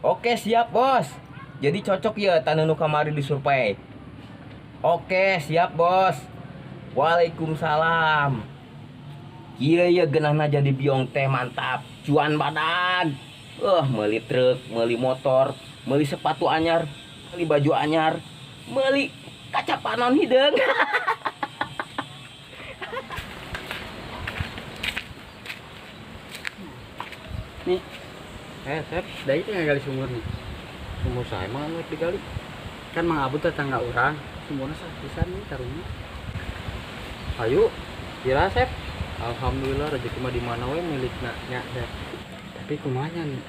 Oke siap bos. Jadi cocok ya tanah nu kamari disurvei. Oke siap bos. Waalaikumsalam. Kieu ye geunahna jadi biong teh mantap. Cuan badag. Meuli truk, meuli motor, meuli sepatu anyar, meuli baju anyar, meuli kaca panon hideung. Nih. Sep, da itu ngagali sumur nih. Sumur saya mah anu digali. Kan Mang Abud tetangga urang, sumurna sapisan nih karunya. Ayo, kira Sep. Alhamdulillah rezeki mah di mana we milikna nya Sep. Tapi kumaha nih?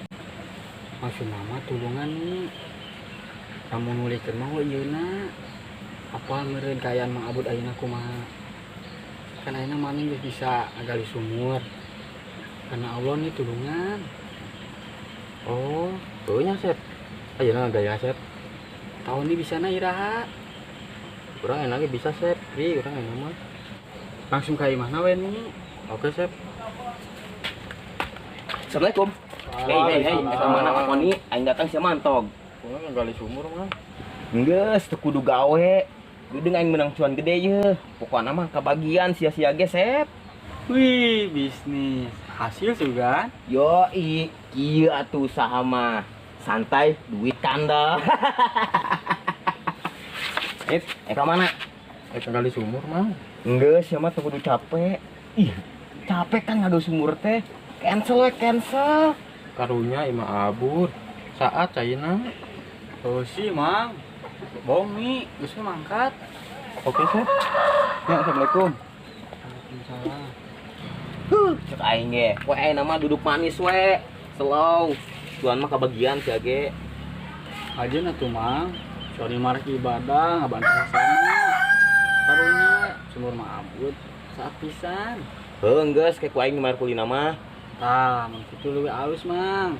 Maksud mama tulungan nih. Kamu nulikeun mah we ieuna. Apa meureun kaayaan Mang Abud ayeuna kumaha? Kan ayeuna maneh geus bisa ngagali sumur. Karena Allah nih tulungan. Oh, tuh nya Sep. Ayeuna gaya Sep. Tahun ini bisa na iraha. Urang enaknya bisa Sep, ri urang enak mah. Langsung ka imahna we nih. Oke Sep. Assalamualaikum. Hei hei hei, eta mana Pak Koni? Aing datang sia mantog. Urang ngagali sumur mah. Geus teu kudu gawe. Geudeung aing menang cuan gede ye. Pokona mah kabagian sia-sia ge Sep. Wih, bisnis. Hasil juga. Yoi, kieu atuh usaha mah. Santai, duit kandel. Ka mana? Gali sumur mah. Geus sia mah teu kudu capek. Ih, capek kan ngadu sumur teh. Cancel we, cancel. Karunya imah abur. Saat caina. Oh sih, Mang. Bohong nih, geus mangkat. Oke, Sep. Ya, assalamualaikum. Waalaikumsalam. Cek aing ge. We aing mah duduk manis we. Slow. Tuan mah kabagian sia ge. Ajeun atuh, Mang. Sori marek ibadah ngabantu sasama. Karunya sumur mah abut saat pisan. Heuh geus ke ku aing dimayar kulina mah. Tah, mun kitu leuwih alus, Mang.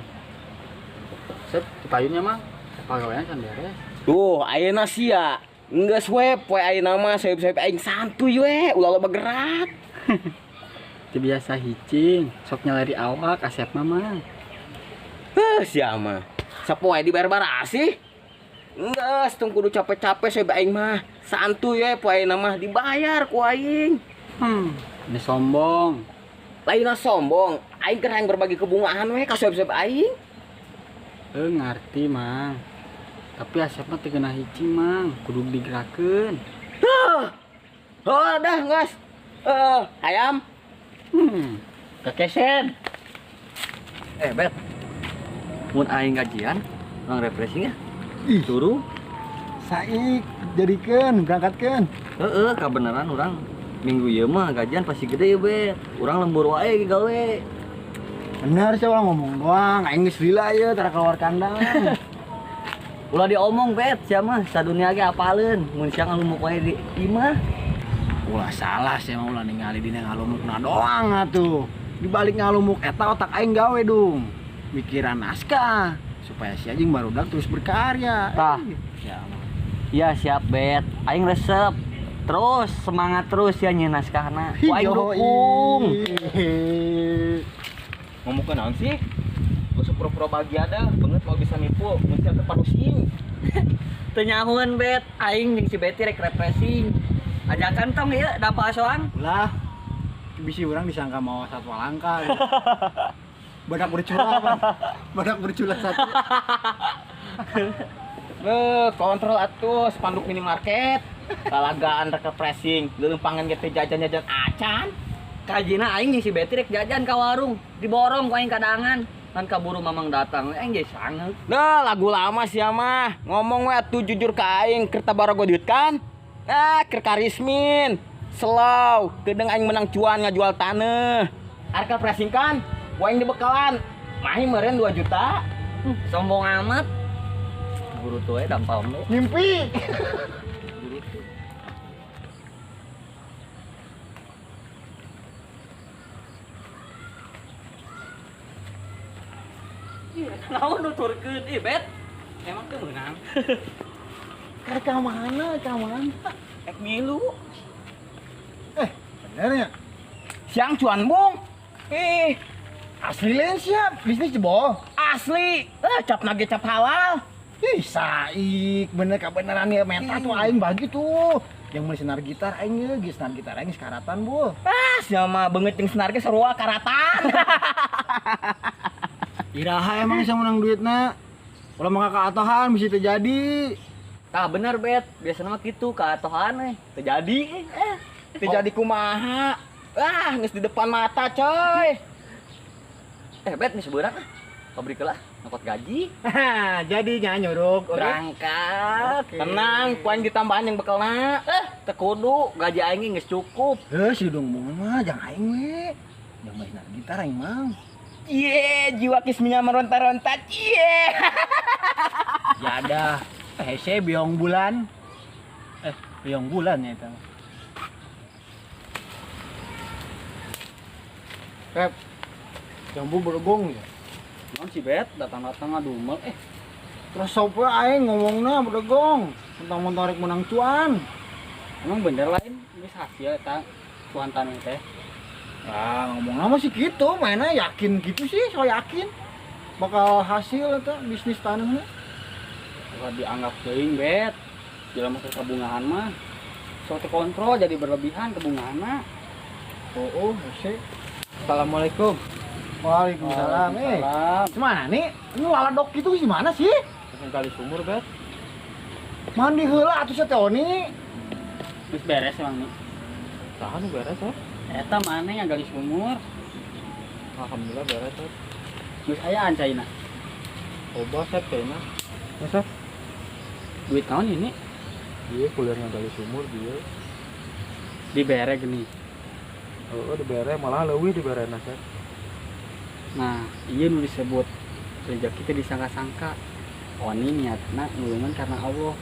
Sep, payunnya, Mang. Pagawean can beres. Tuh, ayeuna sia. Geus we poe ayeuna mah seub-seub aing santuy we, ulah loba gerak. Teu biasa hicing, sok nyalari awak asep mah, Mang. Heuh, sia mah. Sapoe dibayar barasih. Geus tong kudu capek-capek seub aing mah. Santuy we poe ayeuna mah dibayar ku aing. Ini sombong. Lainna sombong, aing keur hayang berbagi kebungaan we ka seub-seub aing. Ngarti, Mang. Tapi asep mah teu geunah hicing, Mang. Kudu digerakeun. Heuh. Heuh, dah geus. Ayam. Kakesen. Bet. Mun aing gajian, urang refreshing ya. Ih. Turu. Saik jadikeun, berangkatkeun. Heeh, kabeneran urang minggu ieu mah gajian pasti gede ya, Bet. Urang lembur wae gawe. Bener sih orang ngomong doang, aing geus lila ieu tara keluar kandang. Ulah diomong, Bet, sia mah sadunia ge apaleun mun sia ngalumuk wae di imah. Ulah salah sia mah ulah ningali dina ngalumukna doang atuh. Di balik ngalumuk eta otak aing gawe dung. Mikiran naskah supaya si anjing barudak terus berkarya. Tah. Ya mah. Iya siap, Bet. Aing resep. Terus semangat terus ya nyeun naskahna. Ku aing dukung. Ngomong ke naon sih? Gak usah pura-pura bahagia dah, banget mau bisa nipu, mun sia teh parusing. Teu nyahoeun, Bet. Aing jeung si Betty rek refreshing. Ajakan tong ieu dapat soang. Ulah. Bisi urang disangka mau satwa langka. Gitu. Badak bercula apa? Badak bercula satu. Beuh, kontrol atuh spanduk minimarket. Kalagaan rek refreshing, leuleumpangan ge teh jajan-jajan acan. Kajina aing jeung si Betty rek jajan ka warung, diborong ku aing kadangan. Kan kaburu mamang datang, aing ge sangeut. Nah, lagu lama sia mah. Ngomong we atuh jujur ka aing, keur tabarago duit kan? Ah, keur karismin. Slow, kedeung aing menang cuan ngajual taneuh. Arka pressing kan? Ku aing dibekalan. Mahi meureun 2 juta. Sombong amat. Guru tuh we dampal we. Mimpi. Guru tuh. Naon nuturkeun ih, Bet? Emang teu meunang. Ka mana? Ka mana? Ek milu. Bener ya? Siang cuan bung. Asli lain siap, bisnis jebol. Asli. Eh, cap nage cap halal. Ih, saik bener kebenaran ya meta tuh aing bagi tuh. Yang meuli senar gitar aing ye, geus senar gitar aing sekaratan, Bu. Ah, sia mah beungeut jeung senar ge sarua karatan. Iraha emang bisa menang duitna. Ulah mah kaatohan bisa terjadi. Tah bener Bet, biasanya mah kitu kaatohan eh. Teu jadi eh. Teu jadi kumaha. Ah, geus di depan mata, coy. Eh Bet geus beurang ah. Pabrik lah, nyokot gaji. Jadinya nyuruk. Oke. Berangkat. Tenang, ku aing ditambahan yang bekelna. Eh, teu kudu gaji aing geus cukup. Eh, si dong mah jangan aing we. Yang main senar gitar aing mang. Ye, jiwa kisminya meronta-ronta. Ye. Jadah. Hese biong bulan. Eh, biong bulan ya itu. Pep. Jambu bergong ya. Naon si Bet datang-datang ngadumel eh. Terus sopo aing ngomongna berdegong mentang-mentang rek menang cuan. Emang bener lain geus hasil eta cuan taneuh teh. Ah, ngomongna mah sih gitu, mainnya yakin gitu sih, so yakin bakal hasil eta bisnis tanahnya. Ulah dianggap teuing Bet. Jelema keur kabungahan mah sok teu kontrol jadi berlebihan kebungahanna. Oh, hese. Assalamualaikum. Waalaikumsalam. Eh, Waalaikumsalam. gimana nih? Ini waladok gitu gimana sih? Langsung kali sumur, Bet. Mandi heula atuh sia teh Oni. Geus beres emang nih. Tahan beres, Sep. Eta maneh ngagali sumur, Alhamdulillah beres, Sep. geus ayaan caina. Loba, Sep, kayaknya. Ya, Sep. Duit naon ini? Dia kuliah ngagali sumur dia. Dibere gini. Oh, dibere malah leuwih diberena, Sep. Nah, iya nu disebut rezeki teh disangka-sangka. Oni niatna nulungan karena Allah.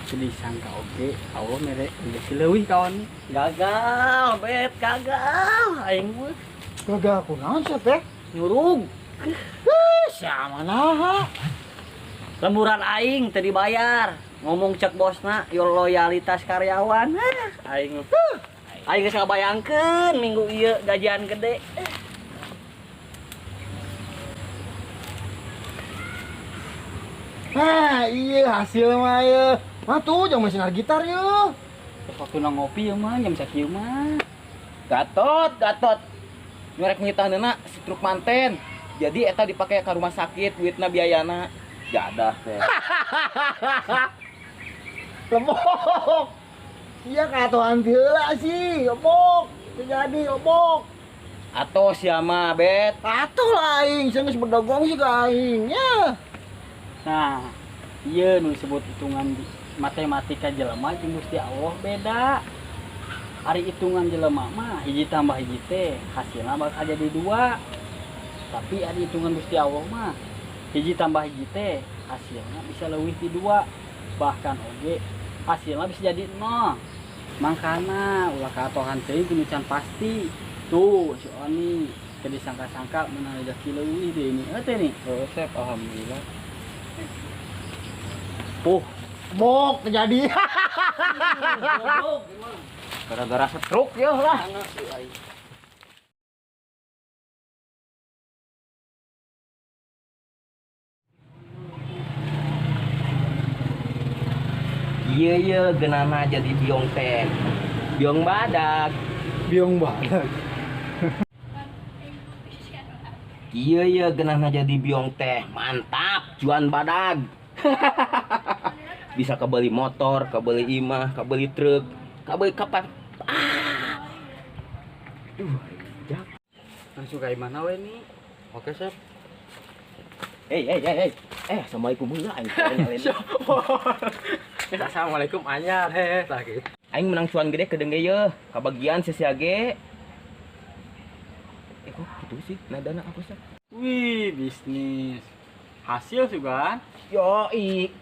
Teu disangka oge Allah mere rezeki leuwih ka Oni. Gagal, Bet, gagal. Aing mah Gagal kunaon sia teh? nyurug. Eh, sama naha. Lemburan aing teu dibayar. Ngomong cek bosna, yo loyalitas karyawan. Hah, aing aing geus ngabayangkeun minggu ieu gajian gede. Nah, iya hasil mah ye. Mah tuh jangan main senar gitar ye. Terus waktu ngopi ya mah jam sakieu mah. Gatot, Gatot. Nyurek nyitaneuna si truk manten. Jadi eta dipake ka rumah sakit duitna biayana. Jadah teh. Lemok. Iya kaatohan ti heula sih, lemok. Terjadi lemok. Atau sia mah, Bet. Atuh lah aing, sia geus berdogong sih ka aing ya. Nah, iya nu disebut hitungan matematika jelema jeung Gusti Allah beda. Ari hitungan jelema mah hiji tambah hiji teh hasilna bakal jadi dua. Tapi ari hitungan Gusti Allah mah hiji tambah hiji teh hasilna bisa leuwih ti dua. Bahkan oge hasilna bisa jadi nol. Mangkana ulah kaatohan teuing kudu can pasti. Tuh si Oni teu disangka-sangka meunang rezeki leuwih deui ini. Teh nih. Oh, Sep, alhamdulillah. Puh, Bok terjadi. Gara-gara stroke ya lah. Iya iya genana jadi biong teh. Biong badak. Biong badak. Iya iya genana jadi biong teh. Mantap, cuan badag. Bisa kebeli motor, kebeli imah, kebeli truk, kebeli kapal. Ah. Duh, jak. Langsung kayak mana we nih? Oke, Sep. Hei, hei, hei, hei. Eh, assalamualaikum heula aing. Assalamualaikum anyar hehe tah gitu. Aing menang cuan gede kedeung ge yeuh. Kabagian sia ge. Eh, kok gitu sih nadana aku sih? Wih, bisnis. Hasil juga kan? Yo,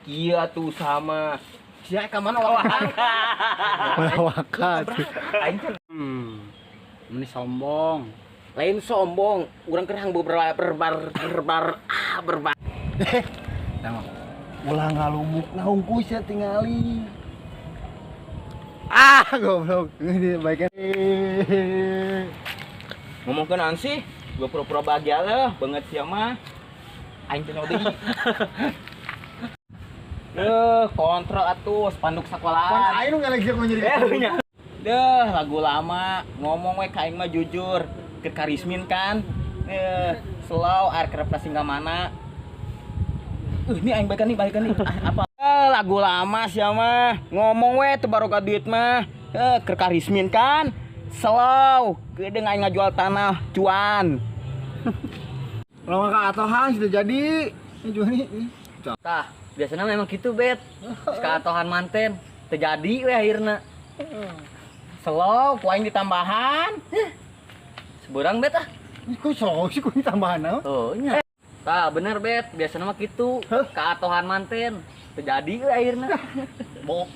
kieu tuh sama. Sia ka mana wakan? Wakat. Aing kan Ini sombong. lain sombong, urang kerang berbar berbar berbar ah berbar. Nah, ulah ngalumuk naungku sia tingali. Ah, goblok. Ini baiknya. Ngomongkeun naon sih? Gua pura-pura bahagia lah, banget sia mah. Aing teh nyaho deui. Kontrol atuh spanduk sekolah. Pan aing nu ngalegi aku nyeri. Deh, lagu lama ngomong we ka aing mah jujur. Keur karismin kan. Slow air kerep ka mana. Ini aing balikan nih. Ah, apa? Lagu lama sia mah. Ngomong we teu baroga duit mah. Keur karismin kan. Slow, geudeung aing ngajual tanah cuan. Kalau ka atohan sudah jadi. Ini jual nih. Tah, biasanya memang gitu bet. Kaatohan manten terjadi we akhirna. Slow, ku aing ditambahan. Seberang bet ah. Kok slow sih ku ditambahan naon? Oh, nya. Tah, bener bet, biasanya mah gitu. Kaatohan manten terjadi we akhirna. Bok.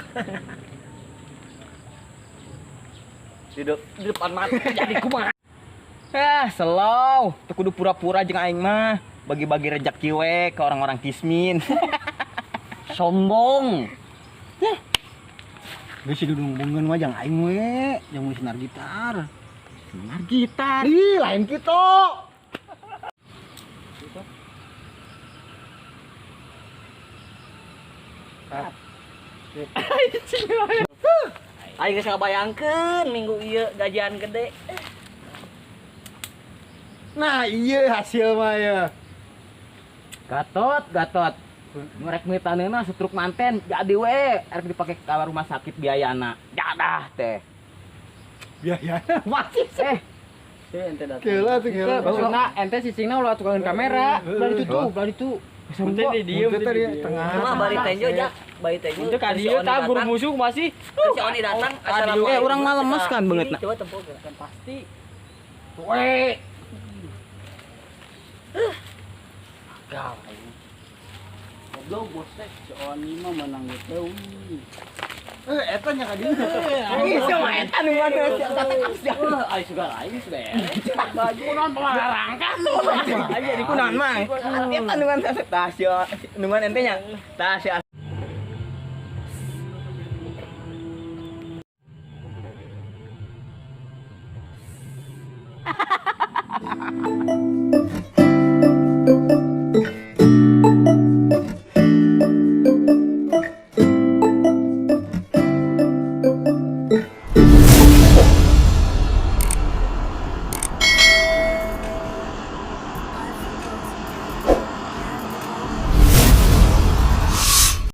Di depan mata jadi kumaha. Slow, teu kudu pura-pura jeung aing mah. Bagi-bagi rejeki we ke orang-orang Kismin. Sombong. Geus si Dudung bungeun mah jang aing we, jang mun senar gitar. Senar gitar. Ih, lain kitu. Aing geus ngabayangkeun minggu ieu gajian gede. Nah, iya hasil mah ya. Gatot. Ngerek meutanena setruk manten jadi we erek dipake ka rumah sakit biayana. Jadah teh. Biayana masih sih. Ente datang. Kela tuh kela. Maksudna ente cicingna ulah tukangan kamera. Belah itu tuh, belah itu. Ente di dieu, Ente tadi tengah. Cuma bari tenjo jak, bari tenjo. Ente ka dieu tah guru musuh masih. Si Oni datang, assalamualaikum. Urang mah lemes kan beungeutna. Coba tempo gerakan pasti. We. Gagal. Goblok bos teh si Oni mah menang gitu. Eta nya ka dieu. Ih, sia mah eta nu mana sia kata sia. Wah, aing suka aing sudah. Baju naon pelarangkan tuh. Aing jadi kunaon mah. Eta nu mana tah sia, nu mana ente nya. Tah sia.